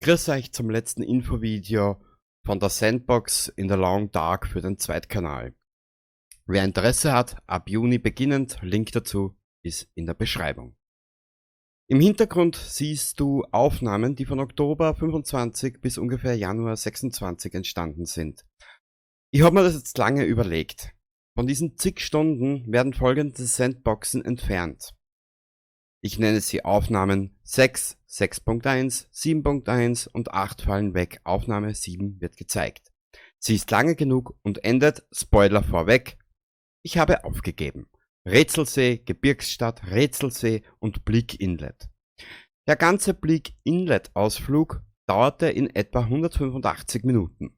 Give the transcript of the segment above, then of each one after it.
Grüß euch zum letzten Infovideo von der Sandbox in the Long Dark für den Zweitkanal. Wer Interesse hat, ab Juni beginnend, Link dazu ist in der Beschreibung. Im Hintergrund siehst du Aufnahmen, die von Oktober 25 bis ungefähr Januar 26 entstanden sind. Ich habe mir das jetzt lange überlegt. Von diesen zig Stunden werden folgende Sandboxen entfernt. Ich nenne sie Aufnahmen 6, 6.1, 7.1 und 8 fallen weg. Aufnahme 7 wird gezeigt. Sie ist lange genug und endet, Spoiler vorweg, ich habe aufgegeben. Rätselsee, Gebirgsstadt, Rätselsee und Bleak Inlet. Der ganze Bleak Inlet Ausflug dauerte in etwa 185 Minuten.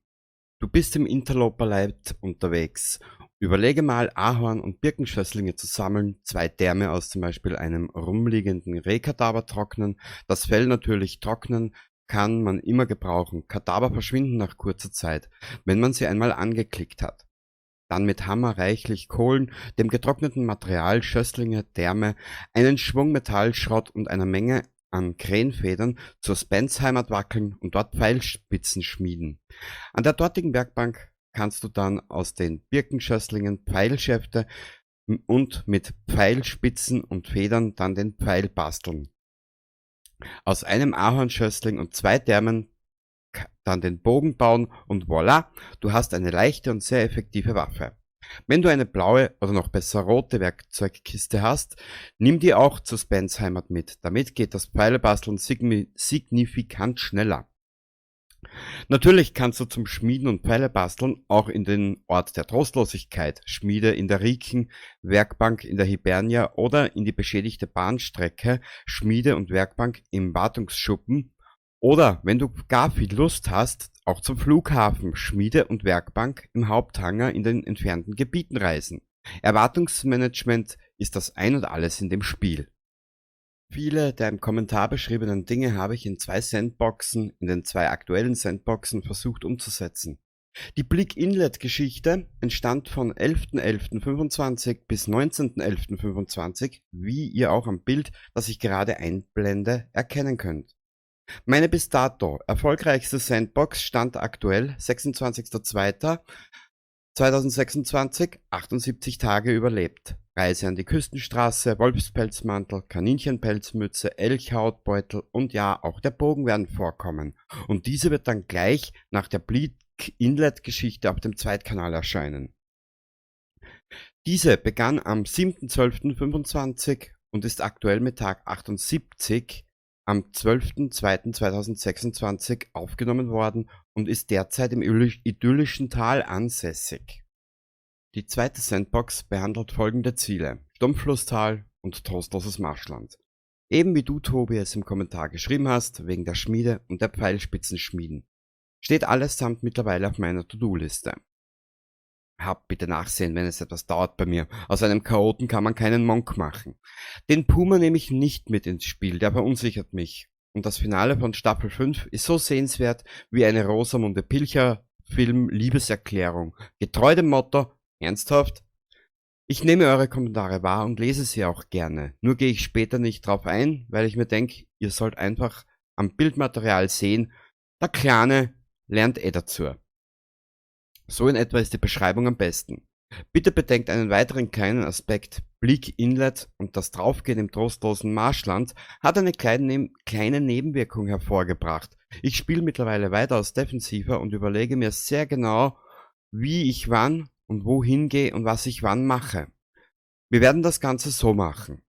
Du bist im Interloper-Light unterwegs. Überlege mal, Ahorn- und Birkenschösslinge zu sammeln, 2 Därme aus zum Beispiel einem rumliegenden Rehkadaver trocknen, das Fell natürlich trocknen, kann man immer gebrauchen. Kadaver verschwinden nach kurzer Zeit, wenn man sie einmal angeklickt hat. Dann mit Hammer reichlich Kohlen, dem getrockneten Material, Schösslinge, Därme, einen Schwung Metallschrott und einer Menge an Krähenfedern zur Spence-Heimat wackeln und dort Pfeilspitzen schmieden. An der dortigen Werkbank kannst du dann aus den Birkenschösslingen Pfeilschäfte und mit Pfeilspitzen und Federn dann den Pfeil basteln. Aus einem Ahornschössling und 2 Därmen dann den Bogen bauen und voilà, du hast eine leichte und sehr effektive Waffe. Wenn du eine blaue oder noch besser rote Werkzeugkiste hast, nimm die auch zur Spence Heimat mit. Damit geht das Pfeilebasteln signifikant schneller. Natürlich kannst du zum Schmieden und Pfeilebasteln auch in den Ort der Trostlosigkeit, Schmiede in der Riken, Werkbank in der Hibernia oder in die beschädigte Bahnstrecke, Schmiede und Werkbank im Wartungsschuppen oder, wenn du gar viel Lust hast, auch zum Flughafen, Schmiede und Werkbank im Haupthangar in den entfernten Gebieten reisen. Erwartungsmanagement ist das Ein und Alles in dem Spiel. Viele der im Kommentar beschriebenen Dinge habe ich in 2 Sandboxen, in den 2 aktuellen Sandboxen versucht umzusetzen. Die Bleak Inlet Geschichte entstand von 11.11.25 bis 19.11.25, wie ihr auch am Bild, das ich gerade einblende, erkennen könnt. Meine bis dato erfolgreichste Sandbox stand aktuell 26.02.2026, 78 Tage überlebt. Reise an die Küstenstraße, Wolfspelzmantel, Kaninchenpelzmütze, Elchhautbeutel und ja, auch der Bogen werden vorkommen. Und diese wird dann gleich nach der Bleak Inlet Geschichte auf dem Zweitkanal erscheinen. Diese begann am 7.12.25 und ist aktuell mit Tag 78 am 12.02.2026 aufgenommen worden und ist derzeit im idyllischen Tal ansässig. Die zweite Sandbox behandelt folgende Ziele: Stumpflusstal und trostloses Marschland. Eben wie du, Tobi, es im Kommentar geschrieben hast, wegen der Schmiede und der Pfeilspitzenschmieden. Steht allesamt mittlerweile auf meiner To-Do-Liste. Hab bitte Nachsehen, wenn es etwas dauert bei mir. Aus einem Chaoten kann man keinen Monk machen. Den Puma nehme ich nicht mit ins Spiel, der verunsichert mich. Und das Finale von Staffel 5 ist so sehenswert wie eine Rosamunde Pilcher Film Liebeserklärung. Getreu dem Motto, ernsthaft? Ich nehme eure Kommentare wahr und lese sie auch gerne. Nur gehe ich später nicht drauf ein, weil ich mir denk, ihr sollt einfach am Bildmaterial sehen, der Kleine lernt eh dazu. So in etwa ist die Beschreibung am besten. Bitte bedenkt einen weiteren kleinen Aspekt. Bleak Inlet und das Draufgehen im trostlosen Marschland hat eine kleine Nebenwirkung hervorgebracht. Ich spiele mittlerweile weitaus defensiver und überlege mir sehr genau, wie ich wann und wohin gehe und was ich wann mache. Wir werden das Ganze so machen.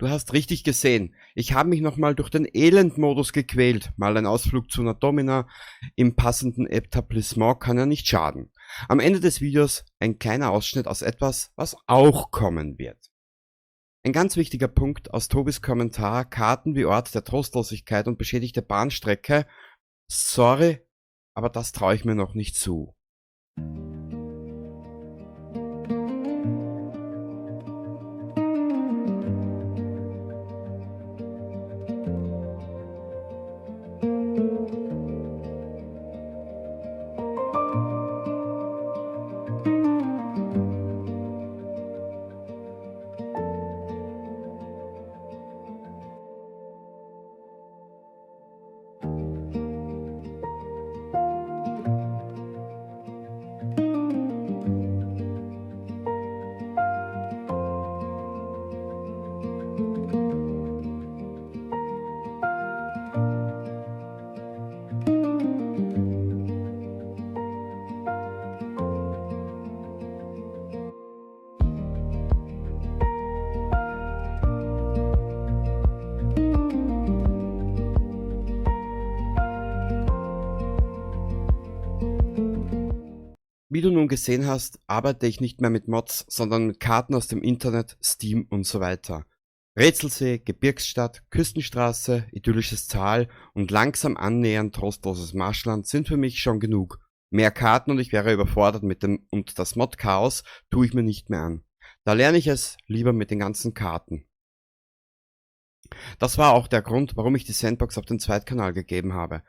du hast richtig gesehen. Ich habe mich nochmal durch den Elend-Modus gequält. Mal ein Ausflug zu einer Domina im passenden Etablissement kann ja nicht schaden. Am Ende des Videos ein kleiner Ausschnitt aus etwas, was auch kommen wird. Ein ganz wichtiger Punkt aus Tobis Kommentar, Karten wie Ort der Trostlosigkeit und beschädigte Bahnstrecke. Sorry, aber das traue ich mir noch nicht zu. Wie du nun gesehen hast, arbeite ich nicht mehr mit Mods, sondern mit Karten aus dem Internet, Steam und so weiter. Rätselsee, Gebirgsstadt, Küstenstraße, idyllisches Tal und langsam annähernd trostloses Marschland sind für mich schon genug. Mehr Karten und ich wäre überfordert mit dem und das Mod-Chaos tue ich mir nicht mehr an. Da lerne ich es lieber mit den ganzen Karten. Das war auch der Grund, warum ich die Sandbox auf den Zweitkanal gegeben habe.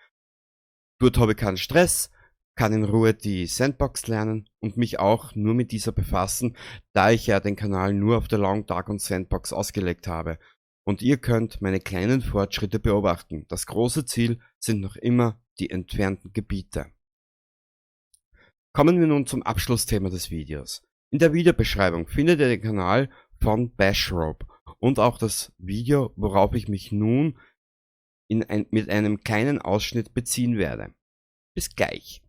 Dort habe ich keinen Stress, kann in Ruhe die Sandbox lernen und mich auch nur mit dieser befassen, da ich ja den Kanal nur auf der Long Dark und Sandbox ausgelegt habe. Und ihr könnt meine kleinen Fortschritte beobachten. Das große Ziel sind noch immer die entfernten Gebiete. Kommen wir nun zum Abschlussthema des Videos. In der Videobeschreibung findet ihr den Kanal von Bashrope und auch das Video, worauf ich mich nun mit einem kleinen Ausschnitt beziehen werde. Bis gleich.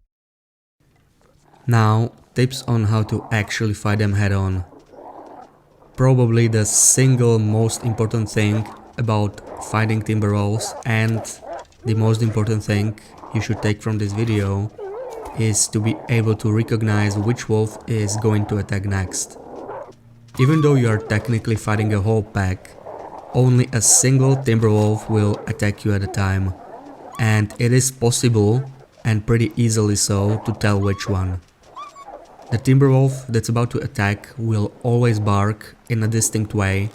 Now, tips on how to actually fight them head on. Probably the single most important thing about fighting timberwolves, and the most important thing you should take from this video, is to be able to recognize which wolf is going to attack next. Even though you are technically fighting a whole pack, only a single timberwolf will attack you at a time, and it is possible, and pretty easily so, to tell which one. The timberwolf that's about to attack will always bark in a distinct way,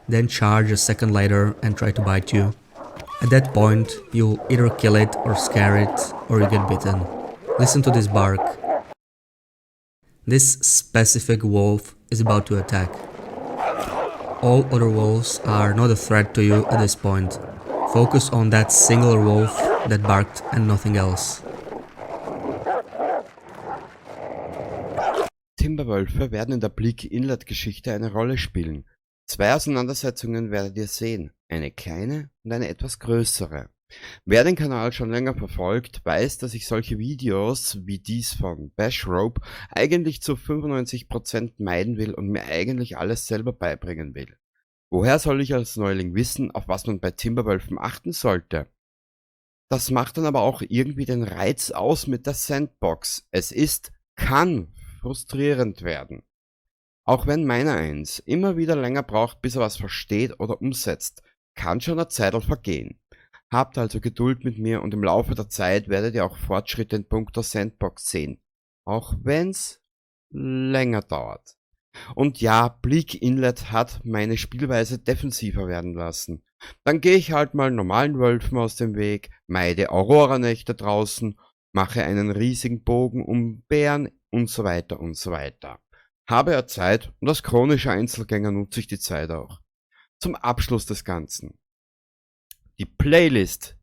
then charge a second later and try to bite you. At that point, you'll either kill it or scare it, or you get bitten. Listen to this bark. This specific wolf is about to attack. All other wolves are not a threat to you at this point. Focus on that single wolf that barked and nothing else. Timberwölfe werden in der Bleak Inlet Geschichte eine Rolle spielen. Zwei Auseinandersetzungen werdet ihr sehen, eine kleine und eine etwas größere. Wer den Kanal schon länger verfolgt, weiß, dass ich solche Videos wie dies von Bashrope eigentlich zu 95% meiden will und mir eigentlich alles selber beibringen will. Woher soll ich als Neuling wissen, auf was man bei Timberwölfen achten sollte? Das macht dann aber auch irgendwie den Reiz aus mit der Sandbox. Es kann frustrierend werden. Auch wenn meiner eins immer wieder länger braucht, bis er was versteht oder umsetzt, kann schon eine Zeitl vergehen. Habt also Geduld mit mir und im Laufe der Zeit werdet ihr auch Fortschritte in puncto Sandbox sehen. Auch wenn's länger dauert. Und ja, Bleak Inlet hat meine Spielweise defensiver werden lassen. Dann gehe ich halt mal normalen Wölfen aus dem Weg, meide Aurora-Nächte draußen, mache einen riesigen Bogen um Bären und so weiter und so weiter. Habe ja Zeit und als chronischer Einzelgänger nutze ich die Zeit auch. Zum Abschluss des Ganzen. Die Playlist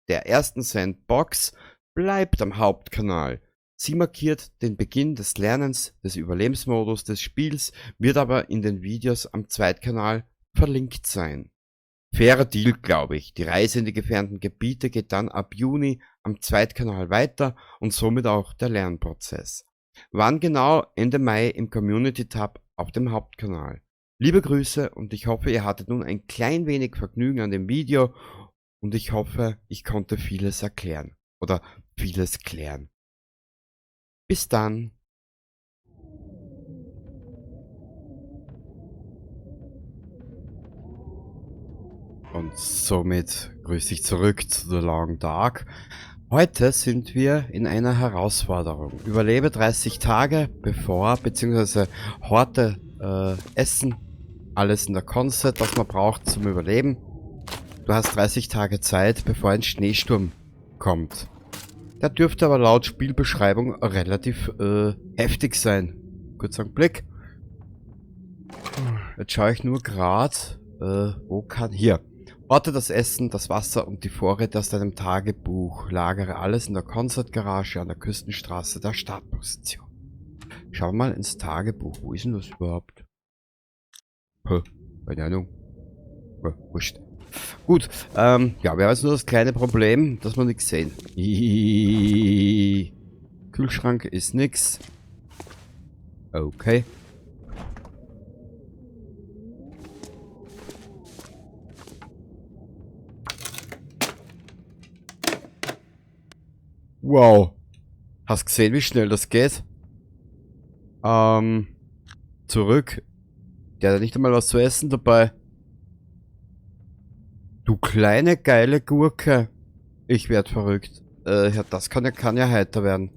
der ersten Sandbox bleibt am Hauptkanal. Sie markiert den Beginn des Lernens des Überlebensmodus des Spiels, wird aber in den Videos am Zweitkanal verlinkt sein. Fairer Deal, glaube ich. Die Reise in die gefährdeten Gebiete geht dann ab Juni am Zweitkanal weiter und somit auch der Lernprozess. Wann genau? Ende Mai im Community-Tab auf dem Hauptkanal. Liebe Grüße und ich hoffe, ihr hattet nun ein klein wenig Vergnügen an dem Video und ich hoffe, ich konnte vieles erklären oder vieles klären. Bis dann. Und somit grüße ich zurück zu The Long Dark. Heute sind wir in einer Herausforderung. Überlebe 30 Tage, bevor, beziehungsweise horte Essen, alles in der Conset, was man braucht zum Überleben. Du hast 30 Tage Zeit, bevor ein Schneesturm kommt. Der dürfte aber laut Spielbeschreibung relativ heftig sein. Kurzer Blick. Jetzt schaue ich nur grad, wo kann... Hier. Orte das Essen, das Wasser und die Vorräte aus deinem Tagebuch. Lagere alles in der Konzertgarage an der Küstenstraße der Startposition. Schau mal ins Tagebuch. Wo ist denn das überhaupt? Hä? Keine Ahnung. Ja, wurscht. Gut, ja, wir haben jetzt nur das kleine Problem, dass wir nichts sehen. Kühlschrank ist nix. Okay. Wow. Hast gesehen, wie schnell das geht? Zurück. Der hat ja nicht einmal was zu essen dabei. Du kleine, geile Gurke. Ich werd verrückt. Ja, das kann ja heiter werden.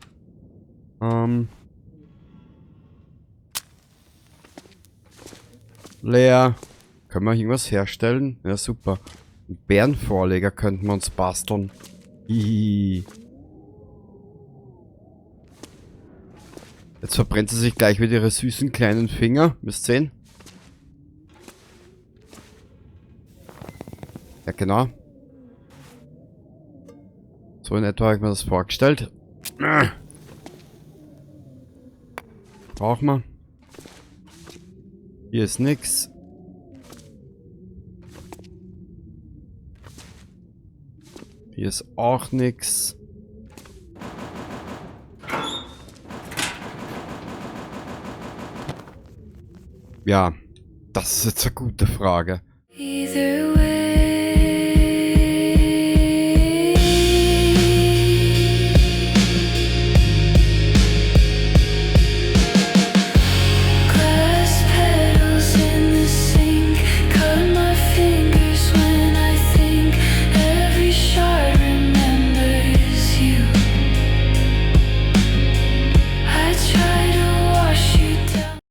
Leer. Können wir irgendwas herstellen? Ja, super. Einen Bärenvorleger könnten wir uns basteln. Hihi. Jetzt verbrennt sie sich gleich wieder ihre süßen kleinen Finger. Müsst sehen. Ja, genau. So in etwa habe ich mir das vorgestellt. Brauchen wir. Hier ist nix. Hier ist auch nix. Ja, das ist jetzt eine gute Frage.